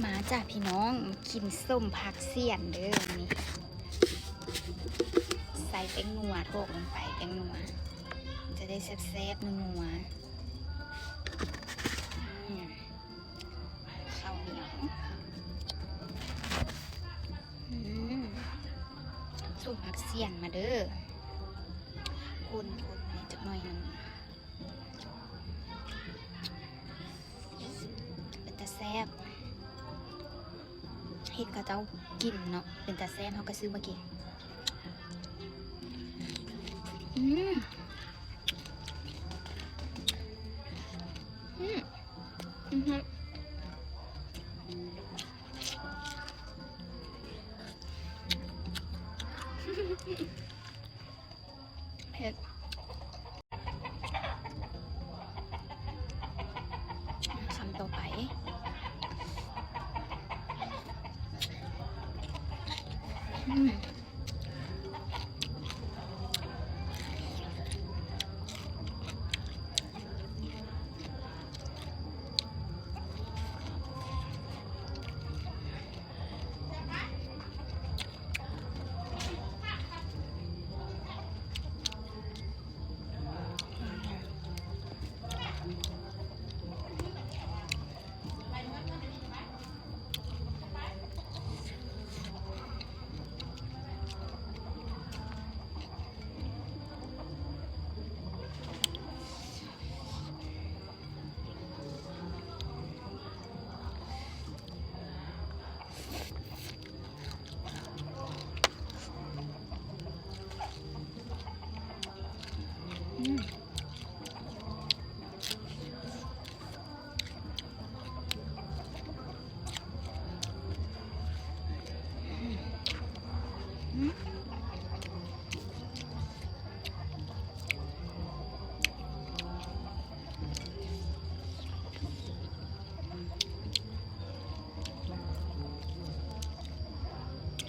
ມາຈ້າພີ່ນ້ອງ ກິນສົ້ມຜັກຊຽນເດີ້ມື້ນີ້ ໃສ່ແປ້ງນົວໂທກລົງໄປ ແປ້ງນົວ ຈະໄດ້ແຊບໆ ນົວໆ ອືມ ເຂົ້າໜຽວ ອືມ ສົ້ມຜັກຊຽນມາເດີ້ ຄົນໆ ໃຫ້ຈັກໜ້ອຍໜຶ່ງ. ເປັນຕາແຊບ ເຫັນເຂົາເຈົ້າກິນເນາະ ເປັນຕາແຊບ ເຮົາກໍຊື້ມາກິນ ອືມ ອືມ ອືມ ເຜັດ ຄຳຕໍ່ໄປ ອືມ.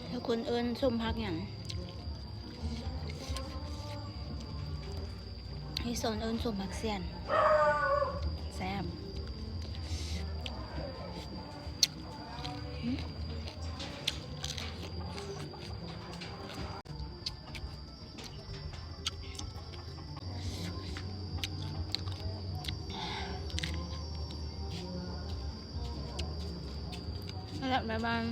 ແລ້ວຄົນເອີ້ນສົ້ມຜັກຫຍັງ? ເຮຊອນເອີ້ນສົ້ມຜັກຊຽນ ແຊບ. ແລ້ວບາຍບາຍ.